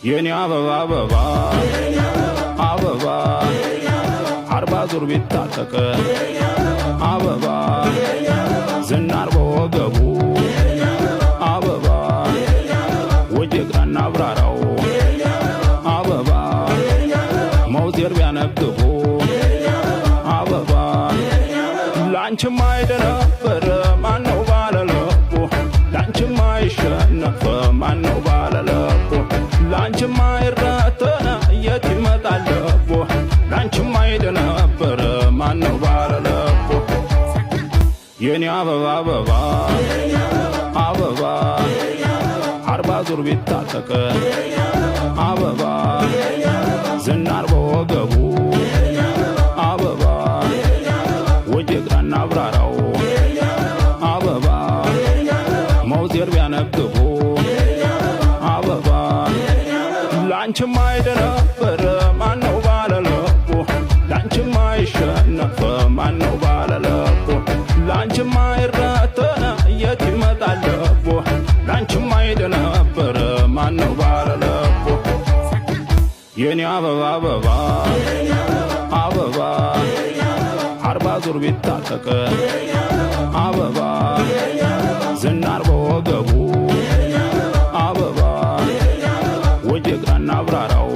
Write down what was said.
የኔ አበባ አበባ አበባ፣ 40 ዙር ቢታጠቅ አበባ፣ ዝናር በወገቡ አበባ፣ ወጀግራና አብራራው አበባ፣ መውዜር ቢያነግቡ አበባ፣ ላንቺማ አይደነብር ማነው ባለልቡ፣ ላንቺማ አይሸነፍ ማነው ባለልቡ፣ ላንቺማ አይረተነ የት ይመጣል ልቡ፣ ላንቺማ አይደነብር ማነው ባለልቡ። የኔ አበባ አበባ አበባ፣ 40 ዙር ቢታጠቅ አበባ፣ ዝናር በወገቡ አበባ፣ ወጀግራና አብራራው አበባ፣ መውዜር ቢያነግቡ አበባ፣ ላንቺማ አይደነብር ማነው ባለልቡ፣ ላንቺማ አይሸነፍ ማነው ባለልቡ፣ ላንቺማ አይረተነ የት ይመጣል ልቡ፣ ላንቺማ አይደነብር ማነው ባለልቡ። የኔ አበባ አበባ አበባ፣ 40 ዙር ቢታጠቅ አበባ፣ ዝናር በወገቡ አበባ፣ ወጀግራና አብራራው